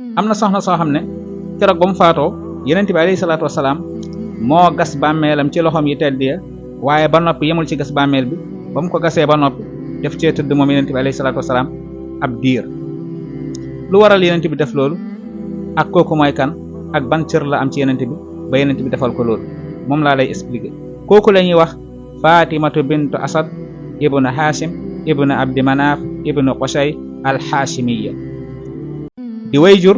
am na soxna soo xam ne keroog ba mu faatoo yonent bi alayhi salaatu wasalaam moo gas bàmmeelam ci loxoom yi tedd ya waaye ba noppi yemul ci gas bàmmeel bi ba mu ko gasee ba noppi def cee tëdd moom yonent bi alayhi salaatu wasalaam ab diir. lu waral yonent bi def loolu ak kooku mooy kan ak ban cër la am ci yonent bi ba yonent bi defal ko loolu moom laa lay expliquer. kooku la ñuy wax Fatimatu bintu Asad ibnu Hashim ibnu Abdi Manaf ibnu Qushay al-Hashimiyya di wayjur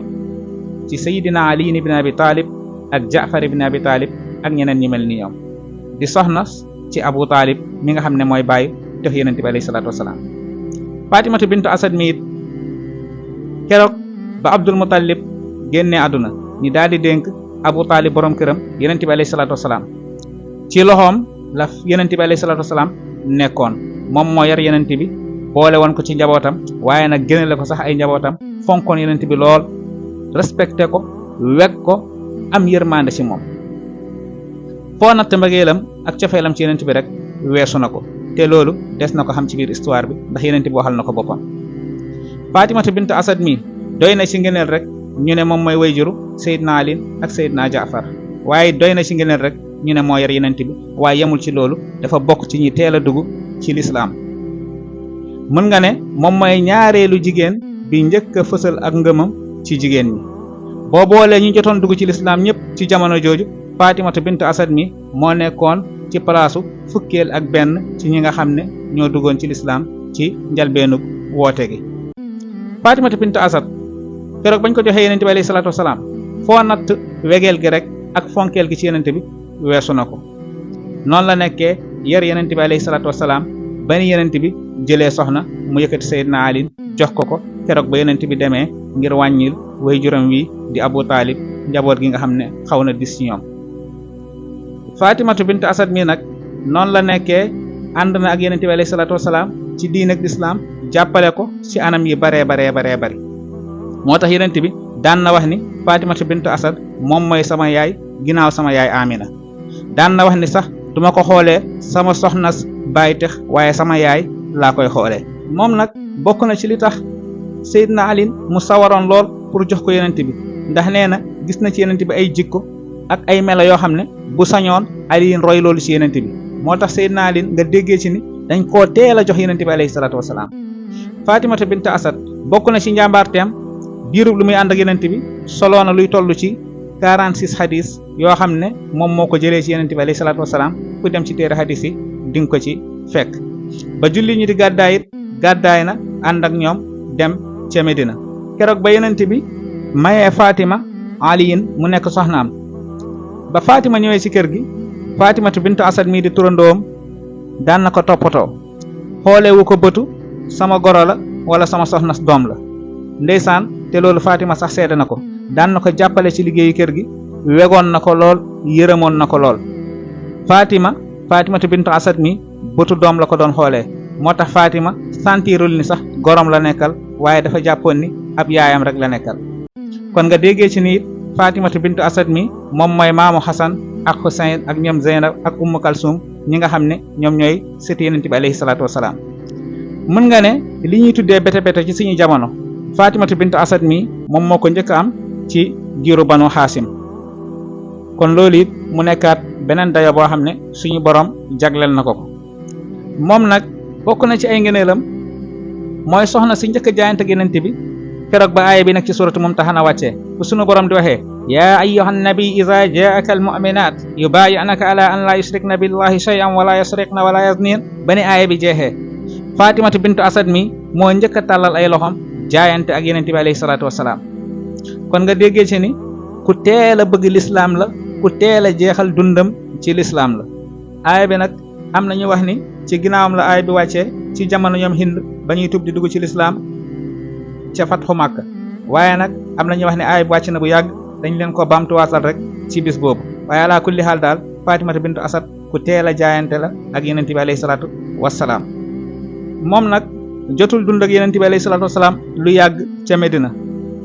ci Seydina Ali ibn Abi Talib ak Jaafar ibn Abi Talib ak ñeneen ñi mel ni ñoom di soxna ci Abu Talib mi nga xam ne mooy bàyyi def yonent bi alayhi salaatu wasalaam. Fatimatu bintu Asad mi it keroog ba Abdul Muttalib génnee àdduna ñi daal di dénk Abu Talib borom këram yonent bi alayhi salaatu wasalaam ci loxoom la yonent bi alayhi salaatu wasalaam nekkoon moom moo yar yonent bi boole woon ko ci njabootam waaye nag gënale ko sax ay njabootam fonkoon yonent bi lool respecté ko weg ko am yërmande ci moom foo natt mbëggeelam ak cofeelam ci yonent bi rek weesu na ko te loolu des na ko xam ci biir histoire bi ndax yonent bi waxal na ko boppam. Fatimatu bint Asad mi doy na ci ngëneel rek ñu ne moom mooy wayjuru Seydina Ali ak Seydina Jaafar waaye doy na ci ngëneel rek ñu ne moo yar yonent bi waaye yemul ci loolu dafa bokk ci ñi teel a dugg ci lislaam. mën nga ne moom mooy ñaareelu jigéen bi njëkk a fësal ak ngëmam ci jigéen ñi boo boolee ñu jotoon dugg ci lislaam ñëpp ci jamono jooju Fatimatu bint Asad mi moo nekkoon ci palaasu fukkeel ak benn ci ñi nga xam ne ñoo duggoon ci lislaam ci njalbeenu woote gi. Fatimatu bint Asad keroog bañ ko joxee yonent bi alayhi salaatu wasalaam foo natt wegeel gi rek ak fonkeel gi ci yonent bi weesu na ko noonu la nekkee yar yonent bi alayhi salaatu wasalaam ba ni yonent bi jëlee soxna mu yëkkati Seydina Ali jox ko keroog ba yonent bi demee ngir wàññil way juróom wi di Abu Talib njaboot gi nga xam ne xaw na dis ci ñoom. Fatimatu bint Asad mi nag noonu la nekkee ànd na ak yonent bi alayhi salaatu wasalaam ci diin ak lislaam jàppale ko ci anam yi baree bari moo tax yonent bi daan na wax ni Fatimatu bint Asad moom mooy sama yaay ginnaaw sama yaay Amina daan na wax ni sax duma ko xoolee sama soxna baay tex waaye sama yaay laa koy xoolee. moom nag bokk na ci li tax Seydina Ali mu sawaroon lool pour jox ko yonent bi ndax nee na gis na ci yonent bi ay jikko ak ay melo yoo xam ne bu sañoon Ali roy loolu ci yonent bi moo tax Seydina Ali nga déggee ci ni dañ koo teel a jox yonent bi alayhi salaatu wasalaam. Fatimatu bint Asad bokk na ci njàmbaarteem diirub lu muy ànd ak yonent bi soloo na luy toll ci 46 hadis yoo xam ne moom moo ko jëlee ci yonent bi alayhi salaatu wasalaam ku dem ci téere hadis yi di nga ko ci fekk. ba julli ñi di gàddaay it gàddaay na ànd ak ñoom dem ca Medina keroog ba yonent bi mayee Fatima aliyin mu nekk soxnaam ba Fatima ñëwee ci kër gi Fatimatu bintu Asad mii di turandoom daan na ko toppatoo xoolewu ko bëtu sama goro la wala sama soxna doom la ndeysaan te loolu Fatima sax seede na ko daan na ko jàppale ci liggéeyu kër gi wegoon na ko lool yërëmoon na ko lool. Fatimatu bintu Asad mi bëtu doom la ko doon xoolee moo tax Fatima sentirul ni sax gorom la nekkal waaye dafa jàppoon ni ab yaayam rek la nekkal. kon nga déggee ci ni Fatimatu bintu Asad mi moom mooy maamu Xasan ak Xuseyn ak ñoom Zeynab ak Ummu Kalsum ñi nga xam ne ñoom ñooy sëti yonent bi alayhi salaatu wasalaam. mën nga ne li ñuy tuddee bete bete ci suñu jamono Fatimatu bintu Asad mi moom moo ko njëkk am ci giiru Banu Xaasim kon loolu it mu nekkaat beneen dayo boo xam ne suñu borom jagleel na ko ko. moom nag bokk na ci ay ngëneelam mooy soxna si njëkk a jaayante ak yonent bi keroog ba aaya bi nag ci suratu Mumtahana wàccee bu suñu borom di waxee yaa ayyuhan nabi iza jaaka al mu'minaat yubaayi'naka ala an la yushrikna billahi shay'an wala yasriqna wala yaznin ba ni aaya bi jeexee Fatimatu bintu Asad mi moo njëkk a tàllal ay loxom jaayante ak yonent bi alayhi salaatu wasalaam. kon nga déggee ci ni ku teel a bëgg lislaam la ku teel a jeexal dundam ci lislaam la. aaya bi nag am na ñu wax ni ci ginnaawam la aaya bi wàccee ci jamono ñoom Hind ba ñuy tub di dugg ci lislaam ca fatxu Makka waaye nag am na ñu wax ne aaya bi wàcc na bu yàgg dañ leen ko bamtuwaatal rek ci bis boobu waaye ala kulli xaal daal Fatimatu bintu Asad ku teel a jaayante la ak yonent bi alayhi salaatu wasalaam. moom nag jotul dund ak yonent bi alayhi salaatu wasalaam lu yàgg ca Medina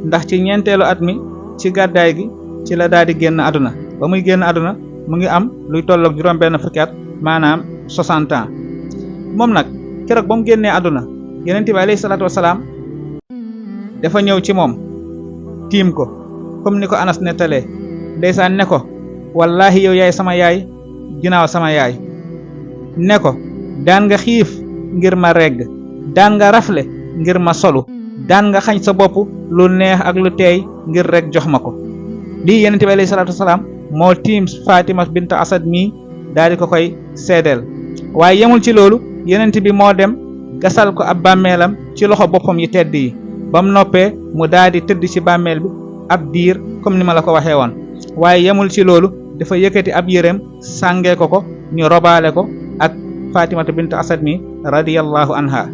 ndax ci ñeenteelu at mi ci gàddaay gi ci la daal di génn àdduna ba muy génn àdduna mu ngi am luy tolloog juróom-benn fukki at maanaam 60 ans. moom nag keroog ba mu génnee àdduna yonent bi alayhi salaatu wasalaam dafa ñëw ci moom tiim ko comme ni ko Anas nettalee ndeysaan ne ko wallahi yow yaay sama yaay ginnaaw sama yaay ne ko daan nga xiif ngir ma regg daan nga rafle ngir ma solu daan nga xañ sa bopp lu neex ak lu teey ngir rek jox ma ko lii yonent bi alayhi salaatu wasalaam moo tiim Fatima bint Asad mii daal di ko koy seedeel waaye yemul ci loolu yonent bi moo dem gasal ko ab bàmmeelam ci loxo boppam yi tedd yi ba mu noppee mu daal di tëdd ci bàmmeel bi ab diir comme ni ma la ko waxee woon waaye yemul ci loolu dafa yëkkati ab yéreem sàngee ko ñu robaale ko ak Fatimata bint Asad mi radiyallahu anha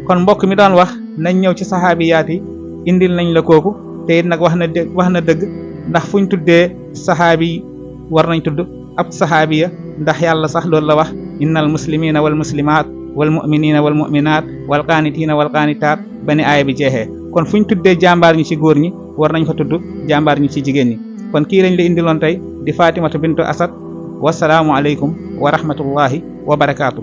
kon mbokk mi doon wax nañ ñëw ci saxaabiyaat yi indil nañ la kooku te it nag wax na dëgg ndax fuñ tuddee saxaabi war nañ tudd ab saxaabiya ndax yàlla sax loolu la wax innal muslimina wal muslimat wal muminina wal muminat wal qaanitina wal qaanitaat ba ni aaya bi jeexee kon fuñ tuddee jàmbaar ñi ci góor ñi war nañ fa tudd jàmbaar ñi ci jigéen ñi kon kii lañ la indiloon tey di Fatimata bintu Asad wasalaamu aleykum wa rahmatullahi wa barakaatu.